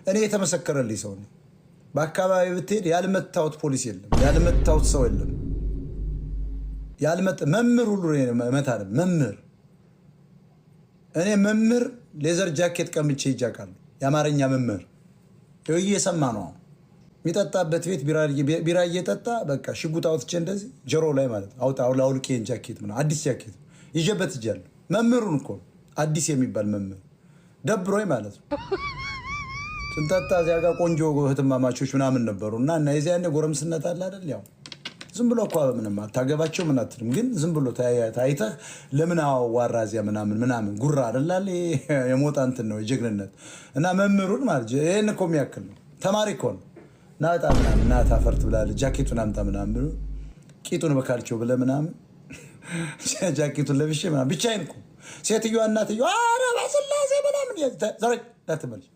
እኔ የተመሰከረልኝ ሰው ነኝ። በአካባቢ ብትሄድ ያልመታሁት ፖሊስ የለም፣ ያልመታሁት ሰው የለም። መምህር ሁሉ መታ መምህር እኔ መምህር leather jacket ቀምቼ ይጃቃሉ። የአማርኛ መምህር እየሰማ ነው የሚጠጣበት ቤት ቢራ እየጠጣ በቃ ሽጉጥ አውጥቼ እንደዚህ ጆሮ ላይ ማለት አውጣ አውልቄን ጃኬት ምናምን አዲስ ጃኬት ይዤበት እጃለሁ። መምህሩን እኮ አዲስ የሚባል መምህር ደብሮኝ ማለት ነው። ስንጠጣ እዚያ ጋር ቆንጆ እህትማማቾች ምናምን ነበሩ እና የዚያኔ ጎረምስነት አለ አይደል? ያው ዝም ብሎ እኮ ምንም አታገባቸው ምን አትልም፣ ግን ዝም ብሎ ታይተህ ለምን አዋራ እዚያ ምናምን ምናምን ጉራ አይደል? የሞጣ እንትን ነው የጀግንነት እና መምህሩን ማለት ይህን እኮ የሚያክል ነው። ተማሪ እኮ ነው። ናጣ ምናምን ናታ ፈርት ብላለህ፣ ጃኬቱን አምጣ ምናምን ቂጡን በካልቸው ብለህ ምናምን ጃኬቱን ለብሼ ምናምን ብቻዬን እኮ ሴትዮዋ እናትየዋ ኧረ በስላሴ ምናምን እንዳትመለሽ